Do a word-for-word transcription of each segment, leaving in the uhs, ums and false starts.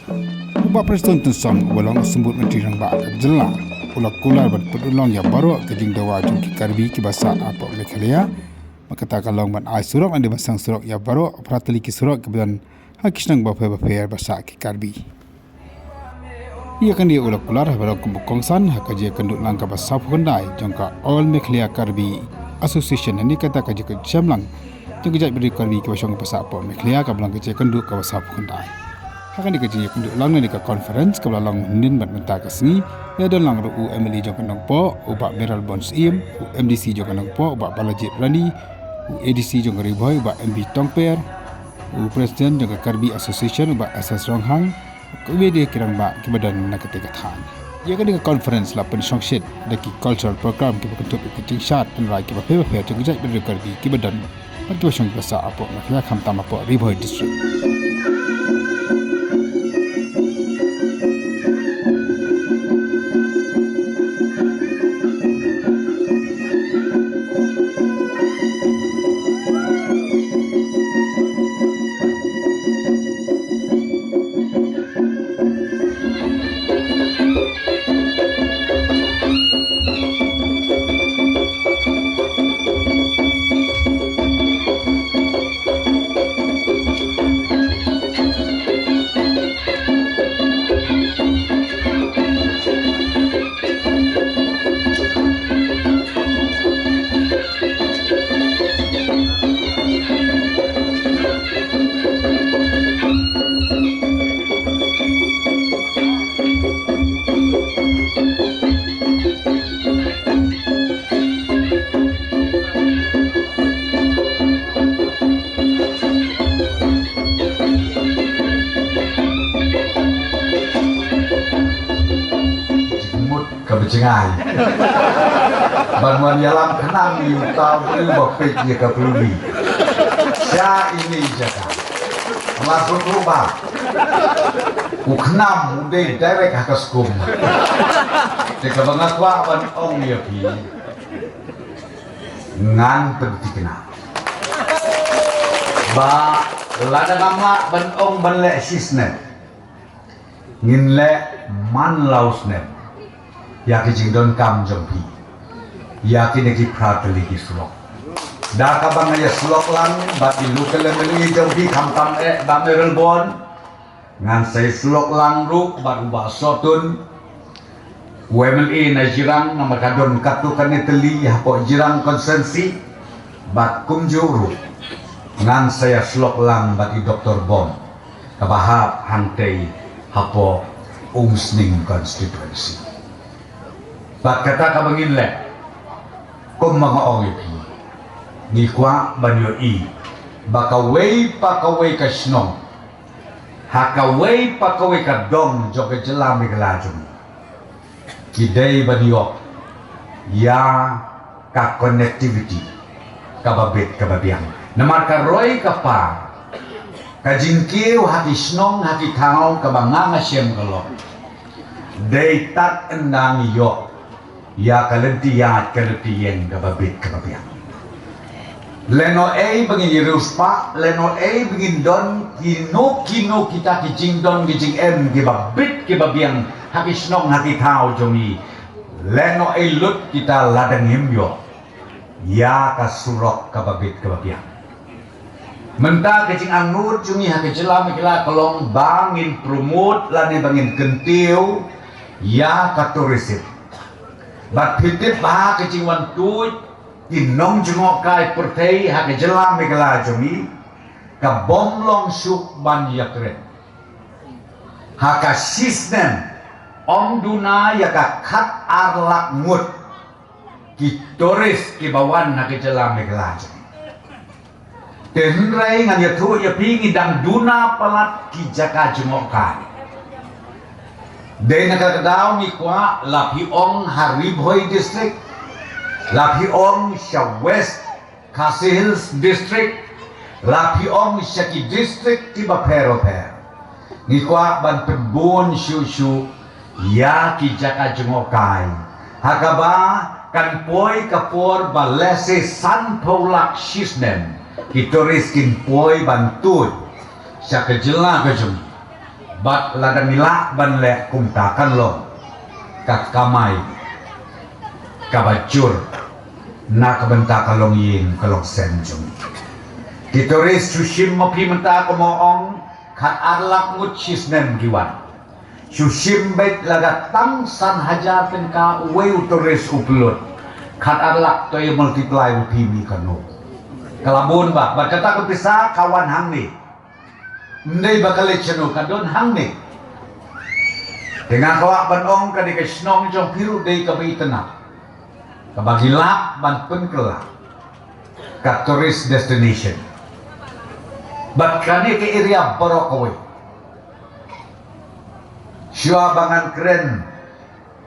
U Bah Prestone Tynsong, uba long u Symbud Myntri Rangbah ka jylla, u la kular ban pynurlong ïa baroh ka jingdawa jong ki Karbi kiba sah hapoh Meghalaya. Bad kata ka long ban ai surok lane ban seng surok ïa baroh phra tylli ki surok kiba don ha ki shnong bapher bapher ba sah ki Karbi. Ïa kane u la kular haba long kum u kongsan ha ka jingïakynduh lang kaba sawphew khyndai jong ka All Meghalaya Karbi Association, lane kata ka jingïakynduh lang jong ka jaitbynriew Karbi kiba shong ba sah hapoh Meghalaya, kaba long ka jingïakynduh kaba sawphew khyndai. Ha kane ka jingïakynduh lang lane ka conference kaba la long hynnin bad mynta ka sngi, la don lang ruh u M L A jong ka Nongpoh, u Bah Mayralborn Syiem, u M D C jong ka Nongpoh, u Bah Balajied Ranee, u A D C jong ka Ri Bhoi, u Bah M B Tongper, u President jong ka Karbi Association, u Bah S S Ronghang, bad kiwei de ki rangbah kiba don na katei ka thaiñ. Ïa kane ka conference la pynshongshit da ki cultural program kiba kynthup ïa ki jingshad tynrai kiba pher bapher jong ki jaitbynriew Karbi kiba don bad kiba shong kiba sah hapoh Meghalaya, khamtam hapoh Ri Bhoi District. Jingmut kaba jngai. Ban wan ïalam khnang ïa uta u briew ba peit ïa ka pynlong. Sha ine i jaka. Nga sngewthuh ba u khnam u dei direct ha ka skum. Te kaba nga kwah ban ong ïa phi, ngan pynthikna ba lada ngam lah ban ong ban leh shisnem, ngin leh man la u snem ïa ki jingdonkam jong phi ïa kine ki phra tylli ki surok. Da kaba nga ïa surok lang bad i local M L A jong phi, khamtam eh Bah Mayralborn, ngan sa ïa surok lang ruh bad u Bah Sohtun, u M L A na Jirang, namar ka don katto katne tylli hapoh Jirang constituency, bad kumjuh ruh ngan sa ïa surok lang bad i Doktor Bom, kaba hap hangtei hapoh Umsning constituency. Bad kata kaba ngin leh, kumba nga ong ïa phi, ngi kwah ban ïohi ba kawei pa kawei ka shnong ha kawei pa kawei ka dong jong ka jylla Meghalaya jong ngi, ki dei ban ïoh ïa ka connectivity kaba bit kaba biang. Namar ka roi ka par, ka jingkiew ha ki shnong ha ki thaw kaba nga nga shem ka long, dei tad ynda ngi ïoh ïa ka lynti ïaid ka lynti ïeng kaba bit kaba biang. Lehnoh ei ba ngin ïa riewspah, lehnoh ei ba ngin don kino kino kita ki jingdon ki jingem kiba bit kiba biang ha ki shnong ha ki thaw jong ngi, lehnoh ei lut kita lada ngim ïoh ïa ka surok kaba bit kaba biang. Mynta ka jingangnud jong ngi ha ka jylla Meghalaya ka long ba ngin promote lane ba ngin kyntiew ïa ka tourism. Bad phi tip ba ka jingwan tuid ki nongjngohkai pyrthei ha ka jylla Meghalaya jong ngi, ka bym long shuh ban ïakren. Ha ka shisnem ym duna ïa ka khat ar lak ngut ki tourist kiba wan ha ka jylla Meghalaya jong ngi. Te hynrei ngan ïathuh ïa phi, ngi dang duna palat ki jaka jngohkai. Dei na kata ka daw ngi kwah, la phi ong ha Ri Bhoi District, la phi ong sha West Khasi Hills District, la phi ong sha ki district kiba pher bapher, ngi kwah ban pynbun shuh shuh ïa ki jaka jngohkai ha kaba kan poi ka por ba lehse sanphew lak shisnem ki tourist kin poi ban tuid sha ka jylla ka jong ngi. Bad lada ngi lah ban leh kumta kan long ka kamai kaba jur na ka bynta ka longïing ka longsem jong ngi. Ki tourist shu shim ma phi mynta kumno ong, khat ar lak ngut shisnem ki wan. Shu shim beit lada tang san hajar tyngka uwei u tourist u pynlut, khat ar lak to ïa multiply ma phi mynta kano. Ka la bun bha, bad kata ka pisa ka wan hangne. Ym dei ba ka leit shano, ka don hangne. Te nga kwah ban ong ka dei ka shnong jong phi ruh dei kaba itynnad, kaba ngi lah ban pynkylla ka tourist destination. Bad kane ka area baroh kawei, shuwa ba ngan kren,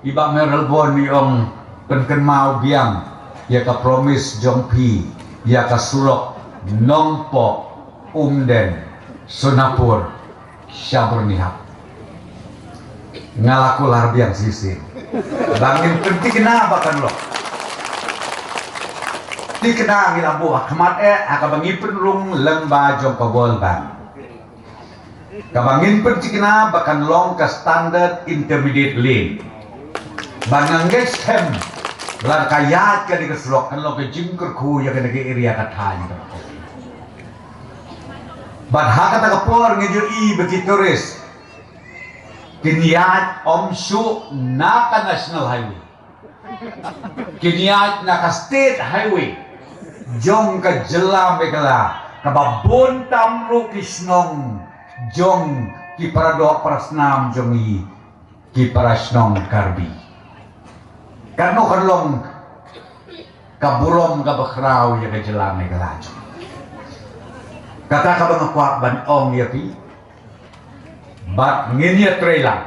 i Bah Mayor Halborn i ong pynkynmaw biang ïa ka promise jong phi ïa ka surok Nongpoh, Umden, Sonapur sha Byrnihat. Nga la kular biang shisien ba ngin pynthikna ba kan long. Thikna ngi la buh ha khmat eh ha kaba ngi pynrung lyngba jong ka World Bank, kaba ngin pynthikna ba kan long ka standard intermediate lane. Ba nga ngeit skhem lada ka ïaid kane ka surok kan long ka jingkyrkhu ïa kane ka area ka thaiñ. Bad ha kata ka por ngi ju i ba ki tourist kin ïaid ym shuh na ka national highway, kin ïaid na ka state highway jong ka jylla Meghalaya, kaba bun tam ruh ki shnong jong ki paradoh parasnam jong ngi, ki parashnong Karbi. Katno kan long ka burom kaba khraw ïa ka jylla Meghalaya jong ngi. Kata kaba nga kwah ban ong ïa phi. Bad ngin ïatrei lang.